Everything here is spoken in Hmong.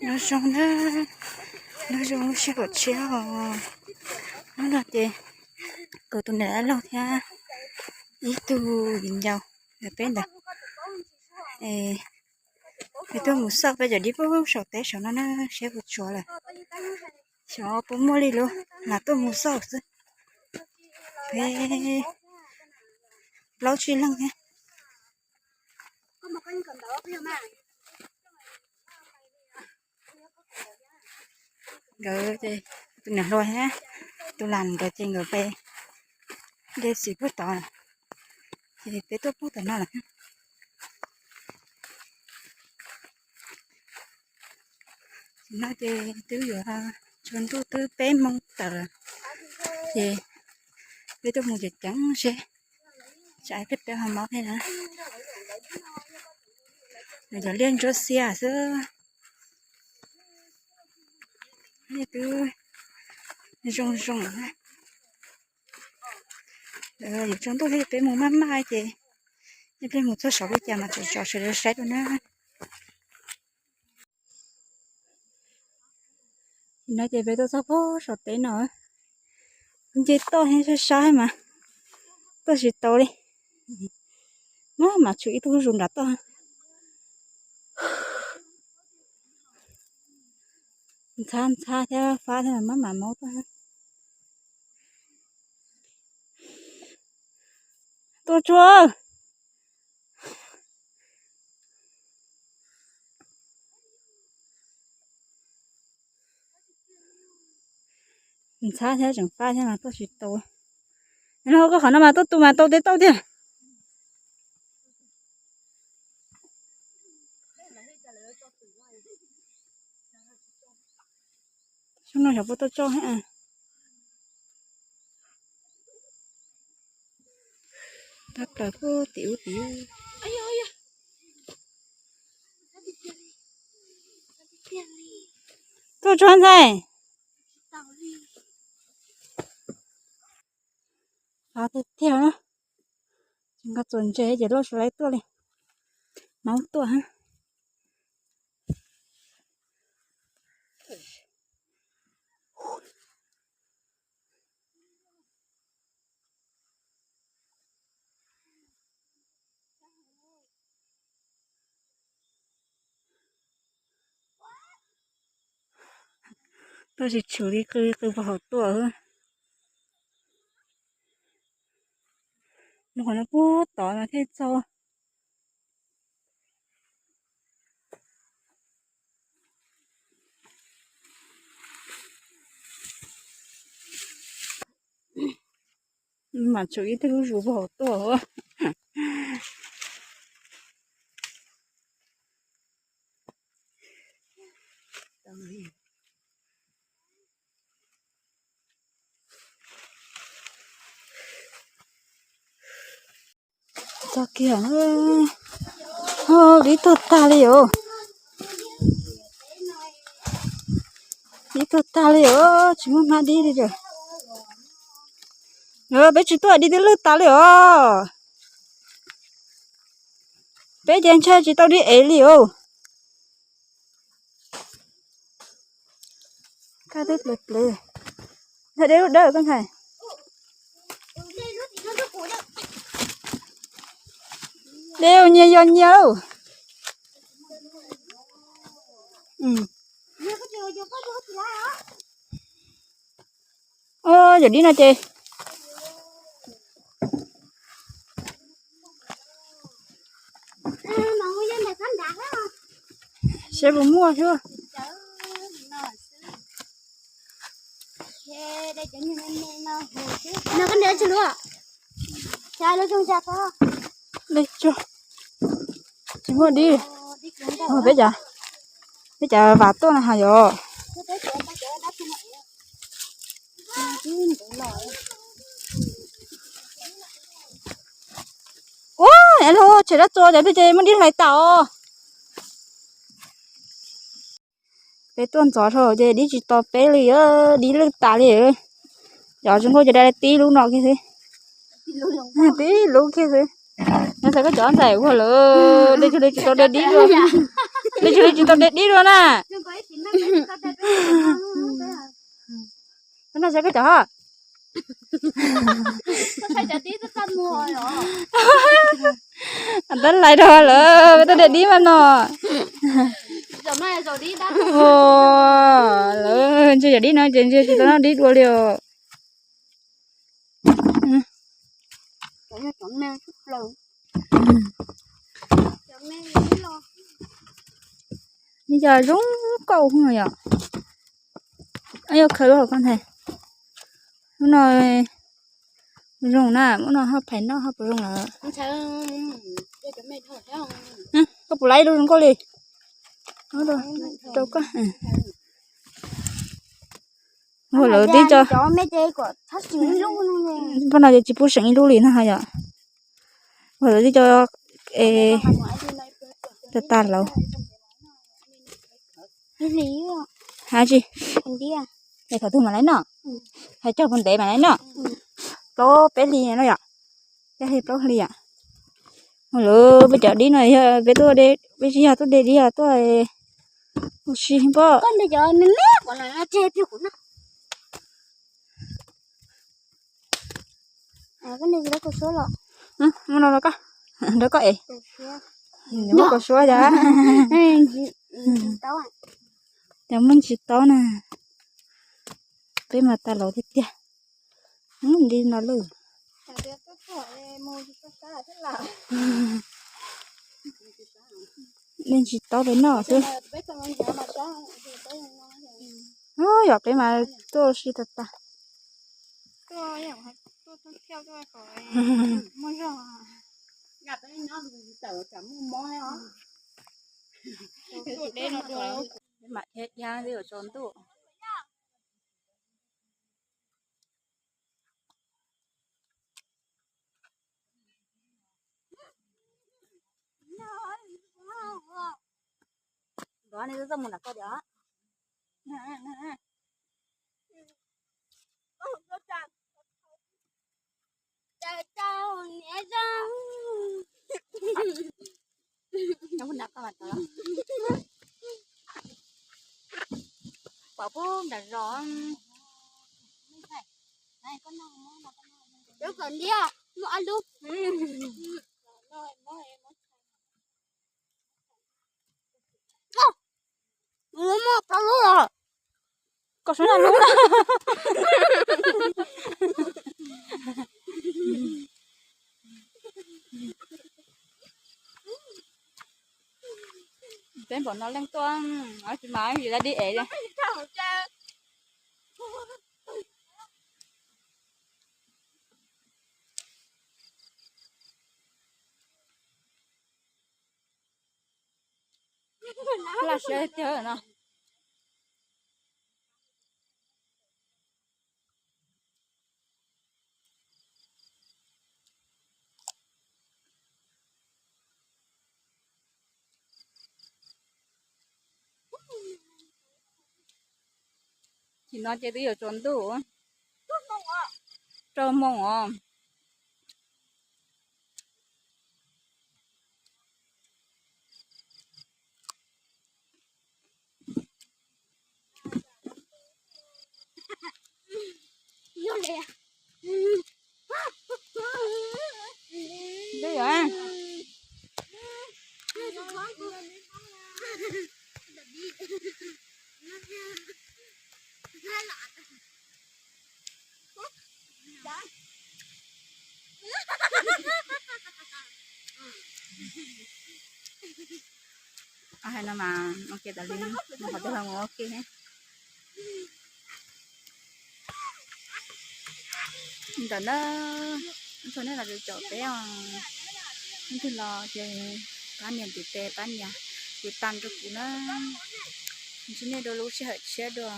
Nyob zoo na, nyob zoo lub sij hawm tshiab os. Hnub no ces kuv tus niam dab laug thiab ib tug viv ncaus ntawm peb ntawd, es peb tuaj mus xauj peb cov dib pub saum teb saum no na, seb puas tshuav lawm. Xyov puas muaj li lauj, lam tuaj mus xauj xwb. Peb plaub tsib leeg thiab. Nkawd ces tus niam hluas thiab tus lam nkawd ces nkawd pe de txiv puag tod, ces peb tuaj pub tom no lawm. Tam no ces twb yuav tsaus ntuj twb peb moos tawm lawm, ces peb tuaj mus ceev ceev seb tsam peb peb ho mob thiab na. Nws cov liaj ntsuab xiab xwb. Liaj twb zoo zoo na. Yuav tsaus ntuj thiab peb mus maj maj ces nej peb mus txog saum li cas mas tsom tsom sawv daws saib dua na. Tam no ces peb tuaj txog pem saum teb no, nce toj thiab sab sab mas tuaj tsis tau li. Maj mam tshuav ib tug zuj zus nram toj. Ntxhab ntxhab thiab fab thiab maj mam mob tuaj. Tuaj tsuag. Ntxhab thiab tseem fab thiab mas tuaj tsis tau. No koj qhov no mas tuaj tu mas tau tej tauj tiag. Xyoo no xyov puas tau tso thiab. Tab plaws puag tim ub tid. Tuaj tsuag ntxhais. Fab tiag tiag na. Tsis nco txuas ntses ces loj tsis laib tuaj li. Maub tuaj. Tuaj tsis tshwm li, qw qw puag hauv tuaj. Mus qhov no puag tod no thiaj txog. Mam tshuav ib tug zuj zus puag hauv tuaj. Txog kiag, dib tuag tag li os. Dib tuag tag li os, tsis muaj hmab dib li lawm. Peb tsis tuaj dib twb lwj tas li os. Peb ces ntshai tsis tau dib ev li os. Kab twb plev plev. Ntxhais, de lub dawb koj ntxhais. De nyias yog nyias lauj. Yog dib no ces seb puas muaj thiab. Tsis muaj dib. Peb cas, peb cas vam tuaj no has yom. Ua, es lub tsev dab txua cov twg ces muaj dib hlais tas os. Peb tuaj ntxov dhau ces dib tsis tos peb li, dib lwj tas li. Cov tsis nquag cov dai tib lub no kiag xwb. Tib lub kiag xwb. Nyob ntxhais, koj cov ntxhais ua lawm, de tsis de tsis tau de dib dua. Peb tsis li tsis tau de dib dua na. Peb noj saib peb cov ho. Tab lais rau lawm peb tuaj de dib mas no. Lawv ntshe yog dib no ces ntshe tsis tau noj dib dua li os. Nws yog zoo nkauj no yom. Yog khaws lub hauv koj nthe. Lub no zoo na, lub no ho phais noj ho puas zoo lawm. Koj puas laib lub zoo nkauj li? Rau koj. Ua lawv tib co, pab no ces tsis pub seem ib lub li na yom. Ua lawv tib co es tag tag lawm. Hais tsis, es thaum twg mam li noj? Hais cog puag ntev mam li noj. Plaub peb hlis no yom. Peb hlis plaub hlis yom. Ua lawv peb cov dib no yog peb tuaj de, peb tsis yog tuaj de dib, yog tuaj ua si pob. Muab no rau koj, rau koj es. Muab koj suab yom. Ces muab ntsis taub na. Peb mas tas laus tiag tiag. Li no lawm. Li ntsis taub peb noj xwb. Yog peb mas tuaj ua si tag tag. Mam dhia dhia yuav tsaus ntuj. Ntuav nej txoj mus nram koj diam. Pom pub nram zos. Cov kom ntiab muaj ob lub. Muaj plaub lub los. Koj suav noj lub na. Peb npaum no leej tuaj, tsis mas yus dab dib ev li. Laj siab tiag no. Chim no ces twb yuav tsaus ntuj. Rau moos os. Hais no mas ua ke tas li, mus qhov twg los mus ua ke. Ntawm na, ntshua nej los caum peb os. Leej twg los ces pab nias ntiv tes, pab nias tiv tas rau kuv na. Ntsib nej dua lub sij hawm tshiab dua.